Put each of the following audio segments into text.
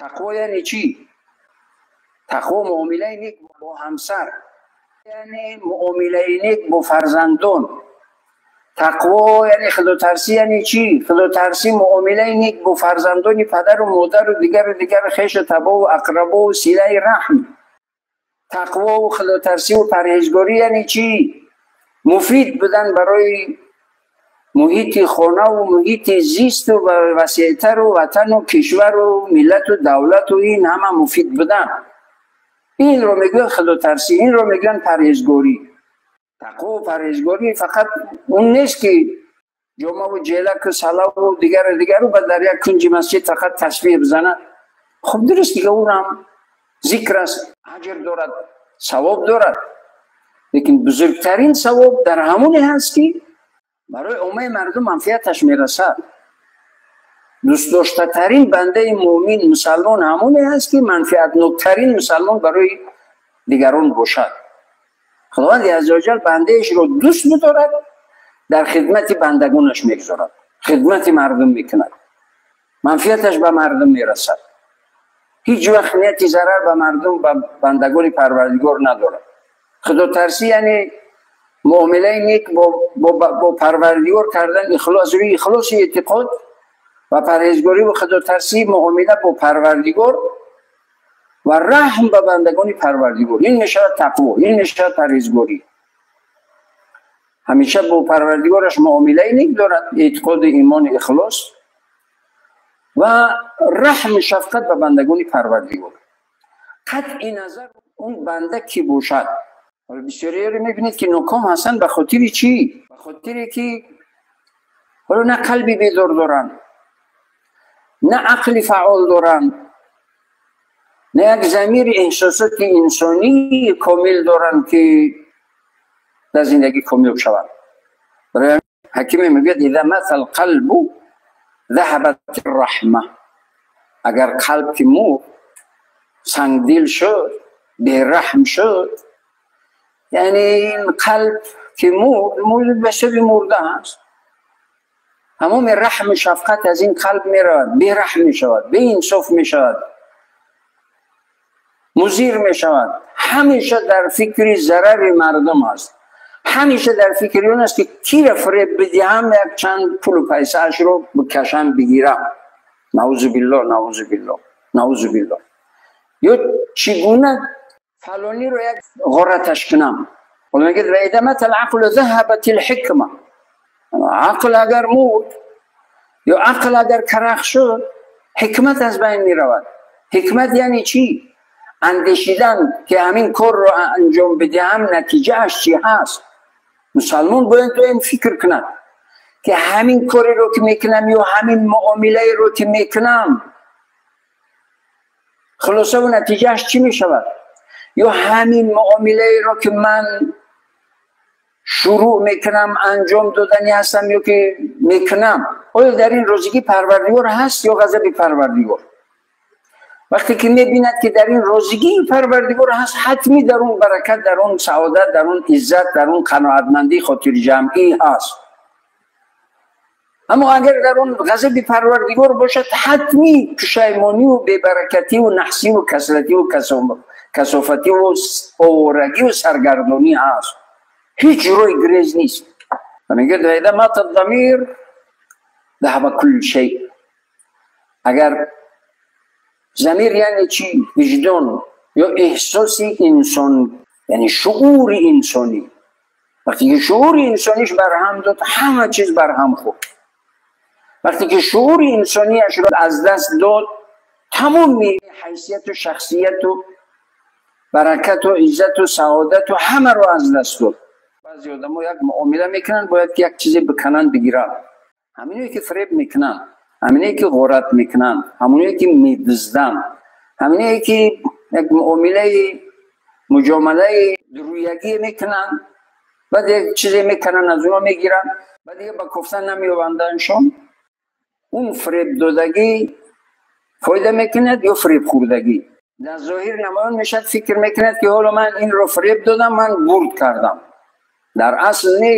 Тақво яъне чӣ? Тақво муомилаи нек бо ҳамсар, яъне муомилаи нек бо фарзандон. Тақво яъне худотарсӣ яъне чӣ? Худотарсӣ муомилаи нек бо фарзандони падару модару дигару дигар хешу табову ақрабову силаи раҳм. Тақвову худотарсиву парҳезгорӣ яъне чӣ? Муфид будан барои муҳити хонаву муҳити зисту васеътару ватану кишвару миллату давлату ин ҳама муфид будан. Инро мегӯянд худотарсӣ, инро мегӯянд парҳезгорӣ. Тақвову парҳезгорӣ фақат он нест, ки ҷомаву ҷелаку салаву дигару дигару ба дар як кунҷи масҷид фақат тасбеҳ бизанад. Хуб, дуруст, дига унам зикр аст, аҷр дорад, савоб дорад, лекин бузургтарин савоб дар ҳамоне ҳаст, ки барои оммаи мардум манфиаташ мерасад. Дӯстдоштатарин бандаи муъмин мусалмон ҳамоне ҳаст, ки манфиатноктарин мусалмон барои дигарон бошад. Худованди аззаваҷал бандаешро дӯст медорад, дар хидмати бандагонаш мегузорад, хидмати мардум мекунад, манфиаташ ба мардум мерасад. Ҳеҷ вақт нияти зарар ба мардум, ба бандагони Парвардигор надорад. Худотарсӣ яъне муомилаи нек бо Парвардигор кардан, ихлос, рӯи ихлоси эътиқод ва парҳезгорӣ ва худотарсӣ, муомила бо Парвардигор ва раҳм ба бандагони Парвардигор. Ин мешавад тақво, ин мешавад парҳезгорӣ. Ҳамеша бо Парвардигораш муомилаи нек дорад, эътиқоду имону ихлос ва раҳму шафқат ба бандагони Парвардигор. Қатъи назар он банда кӣ бошад. Ҳоло бисёриёро мебинед, ки ноком ҳастанд. Ба хотири чӣ? Ба хотире ки ҳоло на қалби бедор доранд, на ақли фаъол доранд, на як замири эҳсосоти инсонии комил доранд, ки дар зиндагӣ комёб шаванд. Барои ҳакиме мегӯяд: إذا مات القلب ذهبت الرحمة. Агар қалб ки мурд, сангдил шуд, бераҳм шуд, яъне ин қалб ки мурд, мурд, ба шаби мурда аст, тамоми раҳму шафқат аз ин қалб меравад, бераҳм мешавад, беинсоф мешавад, музир мешавад, ҳамеша дар фикри зарари мардум аст, ҳамеша дар фикри он аст, ки кира фиреб бидиҳам, як чанд пулу пайсаашро бикашам, бигирам. Наузу биллоҳ, наузу биллоҳ, наузу биллоҳ. Ё чӣ гуна фалониро як ғораташ кунам. Ҳоло мегӯяд: وإذا مات العقل ذهبت الحكمة. Ақл агар мурд ё ақл агар карах шуд, ҳикмат аз байн меравад. Ҳикмат яъне чӣ? Андешидан, ки ҳамин корро анҷом бидиҳам, натиҷааш чӣ ҳаст. Мусалмон бояд доим фикр кунад, ки ҳамин кореро ки мекунам ё ҳамин муомилаеро ки мекунам, хулосаву натиҷааш чӣ мешавад, ё ҳамин муомилаеро ки ман шурӯъ мекунам, анҷом додани ҳастам ё ки мекунам, оё дар ин розигии Парвардигор ҳаст ё ғазаби Парвардигор. Вақте ки мебинад, ки дар ин розигии Парвардигор ҳаст, ҳатмӣ дар он баракат, дар он саодат, дар он иззат, дар он қаноатмандӣ, хотирҷамъӣ ҳаст. Аммо агар дар он ғазаби Парвардигор бошад, ҳатмӣ пушаймониву бебаракативу наҳсиву касративу касофативу оворагиву саргардонӣ ҳаст. Ҳеҷ роҳи гурез нест. Мегӯяд: وإذا مات الضمير ذهب كل شيء. Агар замир яъне чӣ? Виҷдон ё эҳсоси инсон, яъне шуури инсонӣ. Вақте ки шуури инсониш барҳам дод, ҳама чиз барҳам хӯрд. Вақте ки шуури инсониашро аз даст дод, тамоми ҳайсияту шахсияту баракату иззату саодату ҳамаро аз даст дод. Баъзе одамо як муомила мекунанд, бояд ки як чизе бикананд, бигиранд. Ҳаминое ки фиреб мекунанд, ҳаминое ки ғорат мекунанд, ҳамоное ки медузданд, ҳаминое ки як муомилаи муҷомалаи дуруягӣ мекунанд, баъд як чизе мекунанд, аз оно мегиранд, баъд дига ба кофтан намеёбанданшон. Он фиребдодагӣ фоида мекунад ё фиребхӯрдагӣ? Дар зоҳир намоён мешавад, фикр мекунад, ки ҳоло ман инро фиреб додам, ман бурд кардам. Дар асл не,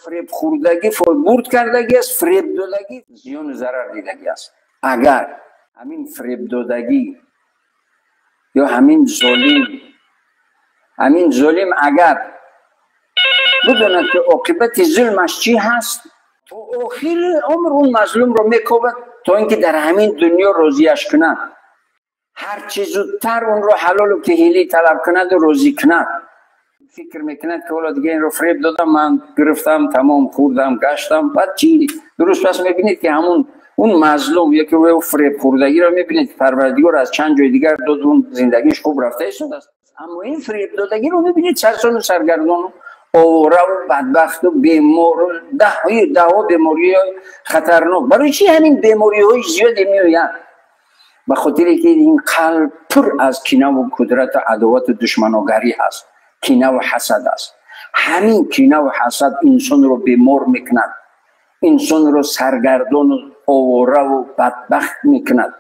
фиребхӯрдагӣ бурд кардагӣ аст, фиребдодагӣ зиёну зарар дидагӣ аст. Агар Ҳамин фиребдодагӣ ё ҳамин золим, ҳамин золим агар бидонад, ки оқибати зулмаш чӣ ҳаст, то охири умр он мазлумро мекобад, то ин ки дар ҳамин дунё розиаш кунад, ҳарчи зудтар онро ҳалолу ки ҳилӣ талаб кунаду розӣ кунад. Фикр мекунад, ки ҳоло дига инро фиреб додам, ман гирифтам, тамом, хӯрдам, гаштам, баъд чӣ? Дуруст, пас мебинед, ки ҳамун он мазлум яке фиребхӯрдагиро мебинед, ки Парвардигор аз чанд ҷои дигар дод, он зиндагиш хуб рафта истодааст. Аммо ин фиребдодагиро мебинед, сарсону саргардону овора-ву бадбахту бемору даҳҳо бемориҳои хатарнок. Барои чӣ ҳамин бемориҳои зиёде меояд? Ба хотире ки ин қалб пур аз кинаву кудрату адовату душманогарӣ ҳаст, кинаву ҳасад аст. Ҳамин кинаву ҳасад инсонро бемор мекунад, инсонро саргардону овора-ву бадбахт мекунад.